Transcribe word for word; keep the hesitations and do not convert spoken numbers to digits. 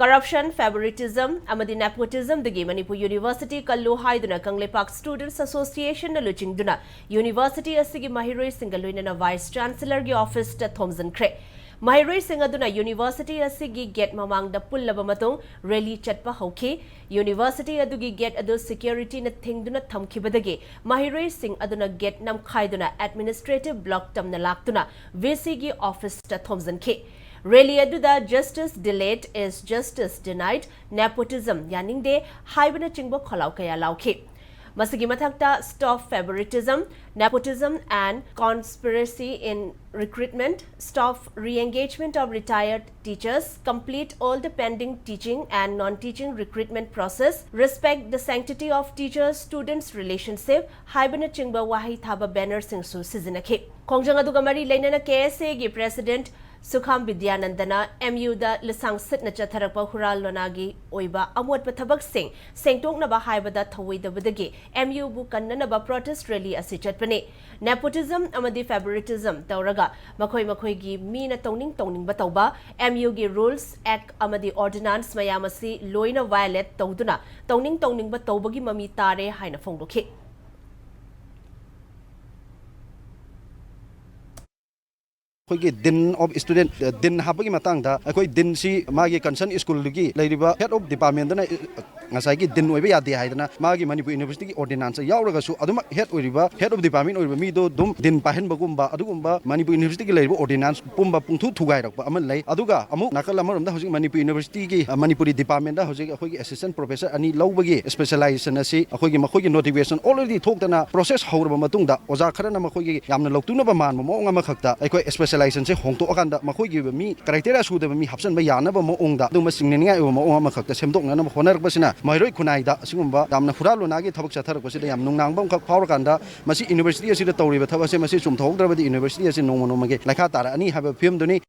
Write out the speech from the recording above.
Corruption, favoritism ꯑꯃꯗꯤ nepotismꯗꯒꯤ Manipur university ꯀꯜꯂꯨ ꯍꯥꯏꯗꯨꯅ ꯀꯪꯂꯩꯄꯥꯛ Students Associationꯅ ꯂꯨꯆꯤꯡꯗꯨꯅ ꯌꯨꯅꯤꯚꯔꯁꯤꯇꯤ ꯑꯁꯤꯒꯤ ꯃꯍꯩꯔꯣꯏꯁꯤꯡꯒ ꯂꯣꯏꯅꯅ Vice Chancellorꯒꯤ officeꯇ ꯊꯣꯝꯖꯤꯟꯈ꯭ꯔꯦ꯫ ꯃꯍꯩꯔꯣꯏꯁꯤꯡ ꯑꯗꯨꯅ ꯌꯨꯅꯤꯚꯔꯁꯤꯇꯤ ꯑꯁꯤꯒꯤ gate ꯃꯃꯥꯡꯗ ꯄꯨꯜꯂꯕ ꯃꯇꯨꯡ rally ꯆꯠꯄ ꯍꯧꯈꯤ꯫ ꯌꯨꯅꯤꯚꯔꯁꯤꯇꯤ ꯑꯗꯨꯒꯤ gate ꯑꯗꯨ securityꯅ ꯊꯤꯡꯗꯨꯅ ꯊꯝꯈꯤꯕꯗꯒꯤ ꯃꯍꯩꯔꯣꯏꯁꯤꯡ ꯑꯗꯨꯅ gate ꯅꯝꯈꯥꯏꯗꯨꯅ administrative block ꯇꯝꯅ ꯂꯥꯛꯇꯨꯅ VCꯒꯤ officeꯇ ꯊꯣꯝꯖꯤꯟꯈꯤ꯫ Rally ꯑꯗꯨꯗ "Justice delayed is justice denied", "Nepotism ꯌꯥꯅꯤꯡꯗꯦ" ꯍꯥꯏꯕꯅꯆꯤꯡꯕ ꯈꯣꯜꯂꯥꯎ ꯀꯌꯥ ꯂꯥꯎꯈꯤ꯫ ꯃꯁꯤꯒꯤ ꯃꯊꯛꯇ "Stop favoritism, nepotism and conspiracy in recruitment, stop re-engagement of retired teachers, complete all the pending teaching and non-teaching recruitment process, respect the sanctity of teacher-students relationship" ꯍꯥꯏꯕꯅꯆꯤꯡꯕ ꯋꯥꯍꯩ ꯊꯥꯕ bannerꯁꯤꯡꯁꯨ ꯁꯤꯖꯤꯟꯅꯈꯤ꯫ ꯈꯣꯡꯖꯪ ꯑꯗꯨꯒ ꯃꯔꯤ ꯂꯩꯅꯅ KSAꯒꯤ President ꯁꯨꯈꯥꯝ ꯕꯤꯗ꯭ꯌꯥꯅꯟꯗꯅ MUꯗ ꯂꯤꯁꯥꯡ ꯁꯤꯠꯅ ꯆꯠꯊꯔꯛꯄ ꯍꯨꯔꯥꯜ ꯂꯣꯅꯥꯒꯤ ꯑꯣꯏꯕ ꯑꯃꯣꯠꯄ ꯊꯕꯛꯁꯤꯡ ꯁꯦꯡꯗꯣꯛꯅꯕ ꯍꯥꯏꯕꯗ ꯊꯧꯑꯣꯏꯗꯕꯗꯒꯤ MUꯕꯨ ꯀꯟꯅꯅꯕ protest rally ꯑꯁꯤ ꯆꯠꯄꯅꯤ꯫ Nepotism ꯑꯃꯗꯤ favoritism ꯇꯧꯔꯒ ꯃꯈꯣꯏ ꯃꯈꯣꯏꯒꯤ ꯃꯤꯅ ꯇꯧꯅꯤꯡ ꯇꯧꯅꯤꯡꯕ ꯇꯧꯕ, MUꯒꯤ rules, act ꯑꯃꯗꯤ ordinance ꯃꯌꯥꯝ ꯑꯁꯤ ꯂꯣꯏꯅ violate ꯇꯧꯗꯨꯅ ꯇꯧꯅꯤꯡ ꯇꯧꯅꯤꯡꯕ ꯇꯧꯕꯒꯤ ꯃꯃꯤ ꯇꯥꯔꯦ ꯍꯥꯏꯅ ꯐꯣꯡꯗꯣꯛꯈꯤ꯫ ꯑꯩꯈꯣꯏꯒꯤ Dean of Student, Dean ꯍꯥꯞꯄꯒꯤ ꯃꯇꯥꯡꯗ ꯑꯩꯈꯣꯏ Deanꯁꯤ ꯃꯥꯒꯤ concern schoolꯗꯨꯒꯤ ꯂꯩꯔꯤꯕ head of departmentꯇꯅ ꯉꯁꯥꯏꯒꯤ Dean ꯑꯣꯏꯕ ꯌꯥꯗꯦ ꯍꯥꯏꯗꯅ ꯃꯥꯒꯤ ꯃꯅꯤꯄꯨꯔ ꯌꯨꯅꯤꯚꯔꯁꯤꯇꯤꯒꯤ ordinance ꯌꯥꯎꯔꯒꯁꯨ ꯑꯗꯨꯃꯛ head ꯑꯣꯏꯔꯤꯕ, head of department ꯑꯣꯏꯔꯤꯕ ꯃꯤꯗꯣ ꯑꯗꯨꯝ Dean ꯄꯥꯏꯍꯟꯕꯒꯨꯝꯕ ꯑꯗꯨꯒꯨꯝꯕ ꯃꯅꯤꯄꯨꯔ ꯌꯨꯅꯤꯚꯔꯁꯤꯇꯤꯒꯤ ꯂꯩꯔꯤꯕ ordinance ꯄꯨꯝꯕ ꯄꯨꯡꯊꯨ ꯊꯨꯒꯥꯏꯔꯛꯄ ꯑꯃ ꯂꯩ꯫ ꯑꯗꯨꯒ ꯑꯃꯨꯛ ꯅꯥꯀꯜ ꯑꯃꯔꯣꯝꯗ ꯍꯧꯖꯤꯛ ꯃꯅꯤꯄꯨꯔ ꯌꯨꯅꯤꯚꯔꯁꯤꯇꯤꯒꯤ, ꯑ, ꯃꯅꯤꯄꯨꯔꯤ departmentꯇ ꯍꯧꯖꯤꯛ ꯑꯩꯈꯣꯏꯒꯤ assistant professor ꯑꯅꯤ ꯂꯧꯕꯒꯤ specialization ꯑꯁꯤ ꯑꯩꯈꯣꯏꯒꯤ ꯃꯈꯣꯏꯒꯤ notification already ꯊꯣꯛꯇꯅ process ꯍꯧꯔꯕ ꯃꯇꯨꯡꯗ ꯑꯣꯖꯥ ꯈꯔꯅ ꯃꯈꯣꯏꯒꯤ ꯌꯥꯝꯅ ꯂꯧꯇꯨꯅꯕ ꯃꯥꯟꯕ ꯃꯑꯣꯡ ꯑꯃꯈꯛꯇ ꯑꯩꯈꯣꯏ specializationꯁꯦ ꯍꯣꯡꯗꯣꯛꯑꯀꯥꯟꯗ ꯃꯈꯣꯏꯒꯤ ꯑꯣꯏꯕ ꯃꯤ criteria ꯁꯨꯗꯕ ꯃꯤ ꯍꯥꯞꯆꯤꯟꯕ ꯌꯥꯅꯕ ꯃꯑꯣꯡꯗ ꯑꯗꯨꯒꯨꯝꯕ ꯆꯤꯡꯅꯅꯤꯡꯉꯥꯏ ꯑꯣꯏꯕ ꯃꯑꯣꯡ ꯑꯃꯈꯛꯇ ꯁꯦꯝꯗꯣꯛꯅꯅꯕ ꯍꯣꯠꯅꯔꯛꯄꯁꯤꯅ ꯃꯍꯩꯔꯣꯏ ꯈꯨꯟꯅꯥꯏꯗ ꯑꯁꯤꯒꯨꯝꯕ ꯌꯥꯝꯅ ꯍꯨꯔꯥꯜ ꯂꯣꯅꯥꯒꯤ ꯊꯕꯛ ꯆꯠꯊꯔꯛꯄꯁꯤꯗ ꯌꯥꯝ ꯅꯨꯡꯅꯥꯡꯕ ꯑꯃꯈꯛ ꯐꯥꯎꯔꯀꯥꯟꯗ ꯃꯁꯤ ꯌꯨꯅꯤꯚꯔꯁꯤꯇꯤ ꯑꯁꯤꯗ ꯇꯧꯔꯤꯕ ꯊꯕꯛ ꯑꯁꯦ ꯃꯁꯤ ꯆꯨꯝꯊꯣꯛꯍꯧꯗ꯭ꯔꯕꯗꯤ ꯌꯨꯅꯤꯚꯔꯁꯤꯇꯤ ꯑꯁꯤ ꯅꯣꯡꯃ ꯅꯣꯡꯃꯒꯤ ꯂꯩꯈꯥ ꯇꯥꯔꯛꯑꯅꯤ ꯍꯥꯏꯕ ꯐꯤꯕꯝꯗꯨꯅꯤ꯫